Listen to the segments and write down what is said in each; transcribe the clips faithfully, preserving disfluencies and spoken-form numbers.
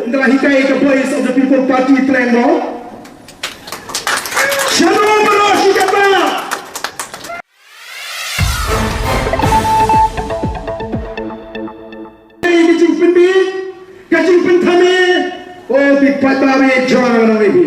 Nga la hikai ka Voice of the People Party pyrshah mo. Shano baroh shi katta. Ka jingpynbit, ka jingpynthame. O ki paidbah jong ngi.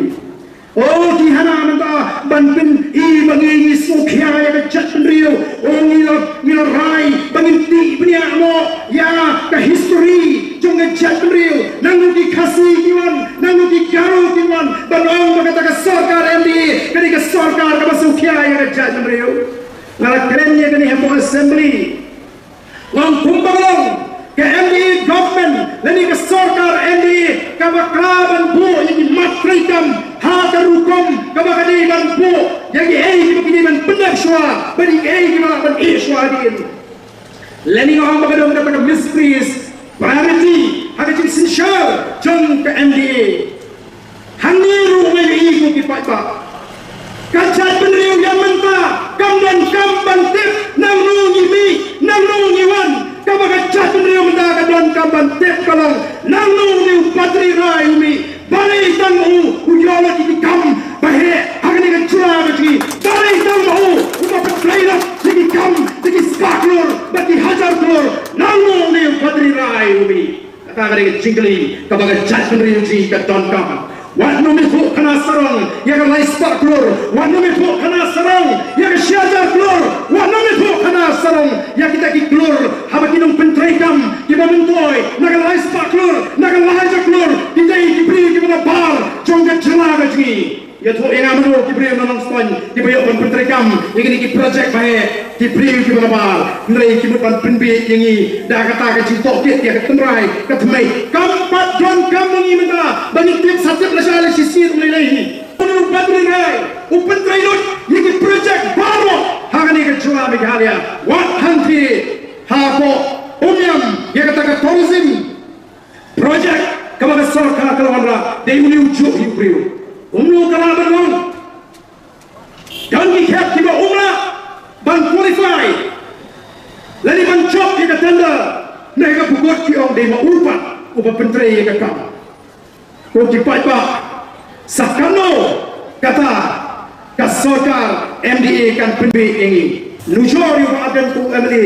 O ki hana mynta ban pyni ba ngi ngi sngewkhia ïa ka jaitbynriew. O ngi la ngi la rai ba ngin tih bniah mo ïa ka history jong ka jaitbynriew. Nangno ki Khasi ki wan, nangno ki Garo ki wan ban ong ba kata ka sorkar M D A ka dei ka sorkar kaba sngewkhia ïa ka jaitbynriew. Nga la kren ïa kane hapoh assembly. Nga ong kumba long ka M D A government lane ka sorkar M D A kaba kla ban buh ïa ki mat treikam ha ka rukom kaba ka dei ban buh ïa kiei kiba ki dei ban pyndep shuwa bad ïa kiei kiba lah ban ïeh shuwa hadien. Lane nga ong ba ka don kata ka misplaced priority ha ka jingsynshar jong ka M D A. Hangne ruh nga ïohi ko ki paidbah. Ka jaitbynriew ïa mynta kam don kam ban tip nangno ngi mih, nangno ngi wan. Kaba ka jaitbynriew mynta ka don kam ban tip ka long nangno une u Padri Rai u mih. Balei tang ma u u ïoh lut ïa ki kam ba heh ha kane ka jylla ka jong ngi? Balei tang ma u u ba pyntrei lut ïa ki kam da ki spah klur bad ki hajar klur? Nangno une u Padri Rai u mih? Kata ka dei ka jingkylli kaba ka jaitbynriew jong ngi ka donkam. Wat nym ïathuh khana sarong ïa ka lai spah klur, wat nym ïathuh khana sarong ïa ka shi hajar klur, wat nym ïathuh khana sarong ïa kita ki klur haba ki nongpyntreikam kiba myntoi na ka lai spah klur, na ka lai hajar klur, ki dei ki briew kiba nabar jong ka jylla ka jong ngi. Ïathuh ïa nga mano ki briew na Nongstoiñ kiba ïoh ban pyntreikam ïa kine ki projek ba heh, ki briew kiba nabar, hynrei ki mut ban pynbieit ïa ngi da kata ka jingtohkit ïa ka tynrai ka thymmei. Kam pat donkam ma ngi mynta ba ngin tip sa tip lashai la shisien u lei lei hi. Une u Padri Rai u pyntrei lut ïa ki projek baroh ha kane ka jylla Meghalaya. Wat hangthie hapoh Umiam ïa kata ka tourism project kaba ka sorkar ka la wanrah, dei une u juh hi u briew. Kumno ka lah ban long? Don ki khep kiba um lah ban qualify lane ban jop ïa ka tender, ne ka pukot ki ong dei ma u pat uba pyntrei ïa ka kam. Ko ki paidbah, sa kano kata ka sorkar M D A kan pynbieit ïa ngi? Nujor ïa u Bah Ardent kum u M L A,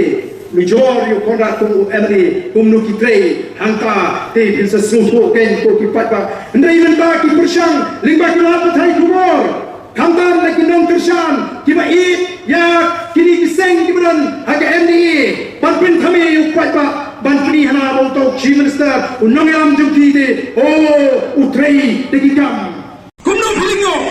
nujor ïa u Conrad kum u M L A, kumno ki trei hangta te phin sa sngewthuh kein ko ki paidbah. Hynrei mynta ki pyrshang lyngba ki lad pathai khubor, khamtam na ki nongkyrshan kiba ïeit ïa kine ki seng kiba don ha ka M D A, ban pynthame ïa u paidbah, ban pyni hana ba uto u Chief Minister u nongïalam jong ki te, o, u trei da ki kam. Kumno phi lyngngoh?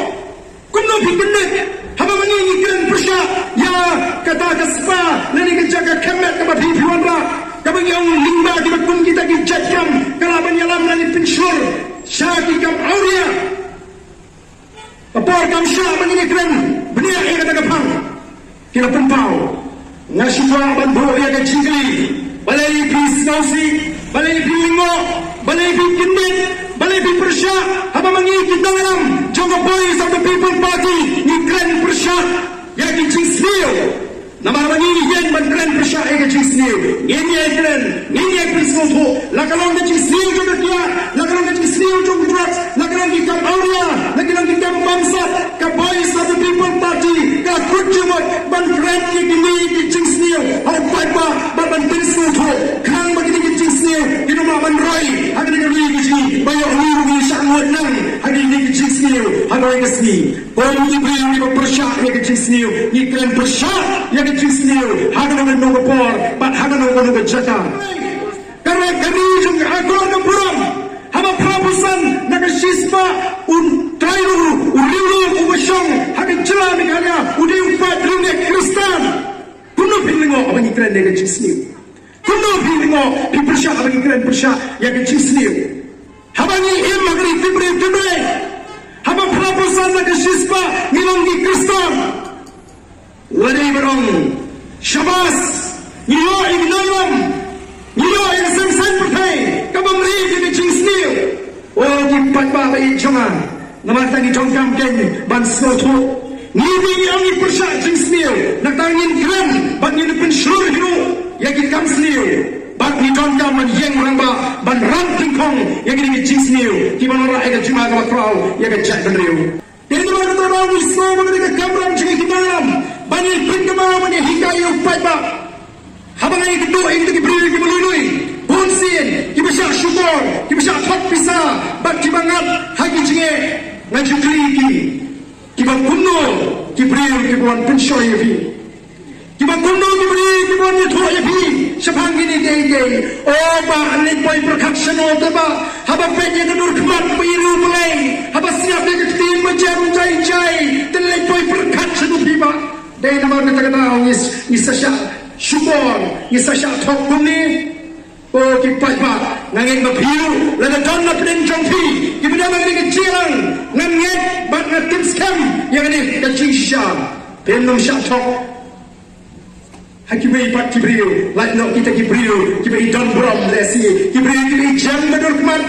Kumno phi kyndit haba ma ngi ngi kren pyrshah ïa kata ka spa lane ka jaka kham met kaba phi phi wanrah, kaba ngi ong lyngba kiba kum kita ki jait kam ka lah ban ïalam lane pynshur sha ki kam awria? Ka por kam shah ba ngin ïakren bniah ïa kata ka phang. Ki la pynpaw. Nga shu kwah ban buh ïa ka jingkylli. Balei phi sngewsih, balei phi lyngngoh, balei phi kyndit, balei phi pyrshah haba ma ngi ki nongïalam jong ka Voice of the People Party ngi kren pyrshah ïa ki jingsniew? Namar ma ngi ngi ïeng ban kren pyrshah ïa ka jingsniew. Ngin ïa kren, ngin ïa pynsngewthuh. La ka long ka jingsniew jong ka kiad, la ka long ka jingsniew jong ka drugs, la ka long ki kam awria, la ka long ki kam bamsap. Ka Voice of the People Party ka kut jingmut ban kren ïa kine ki jingsniew ha u paidbah bad ban pynsngewthuh. Khnang ba kine ki jingsniew kin ym lah ban roi ha kane ka ri ka jong ngi, ba ïoh ngi ruh ngi shah nguid nang ha kine ki jingsniew ha kawei ka sngi. Kum ki briew kiba pyrshah ïa ka jingsniew, ngi kren pyrshah ïa ka jingsniew ha kano kano ka por bad ha kano kano ka jaka. Ka ri, ka ri jong ngi, ka ri ka burom. Haba phra phew san na ka shispah u trai ruh, u riewlum uba shong ha ka jylla Meghalaya u dei u paid riewngeit Khristan. Kumno phi lyngngoh haba ngi kren ïa ka jingsniew? Kumno phi lyngngoh, phi pyrshah haba ngi kren pyrshah ïa ka jingsniew? Haba ngi im ha ka ri tymmen tymmen, haba phra phew san na ka shispah ngi long ki Khristan. Wat dei ban ong, shabas, ngi ïoh ïa ka nongïalam, ngi ïoh ïa ka seng saiñ pyrthei kaba mih ïa ka jingsniew. O ki paidbah ba ïeit jong nga, namar kata ngi donkam kein ban sngewthuh. Ngi te ngi ong ngi pyrshah jingsniew, nangta ngin kren bad ngin pynshlur hi ruh ïa ki kam sniew. Bad ngi donkam ban ïeng rangbah ban rang tyngkhong ïa kine ki jingsniew kiban wanrah ïa ka jingma kaba khraw ïa ka jaitbynriew. Te namar kata ba ngi sngew ba kane ka kamram jong ngi ki nang ban ïa pynkynmaw ban ïa hikai ïa u paidbah. Haba nga ïakynduh ïa kita ki briew kiba lui lui, bunsien kiba shah shukor, kiba shah thok pisa bad kiba ngat ha ki jingeh, nga ju kylli ki, kiba kumno ki briew kiba wan pynshoi ïa phi? Kiba kumno ki briew kiba wan ïathuh ïa phi shaphang kine kiei kiei? O bah, leit poi pyrkhat shano te bah, haba peit ïa ka dur khmat ba ïa riewblei, haba sngap ïa ka ktien ba jem jai jai, te leit poi pyrkhat shano phi bah. Dei namar kata ka daw ngi, ngi sa shah shukor, ngi sa shah thok kumne. O ki paidbah, nga ngeit ba phi ruh lada don na pdeng jong phi kiba don ha kane ka jingïalang, nga ngeit bad nga tip skhem ïa kane ka jingshisha. Phim nym shah thok ha kiwei pat ki briew, lait noh kita ki briew kiba i don burom lehse, ki briew kiba i jem ba dur khmat,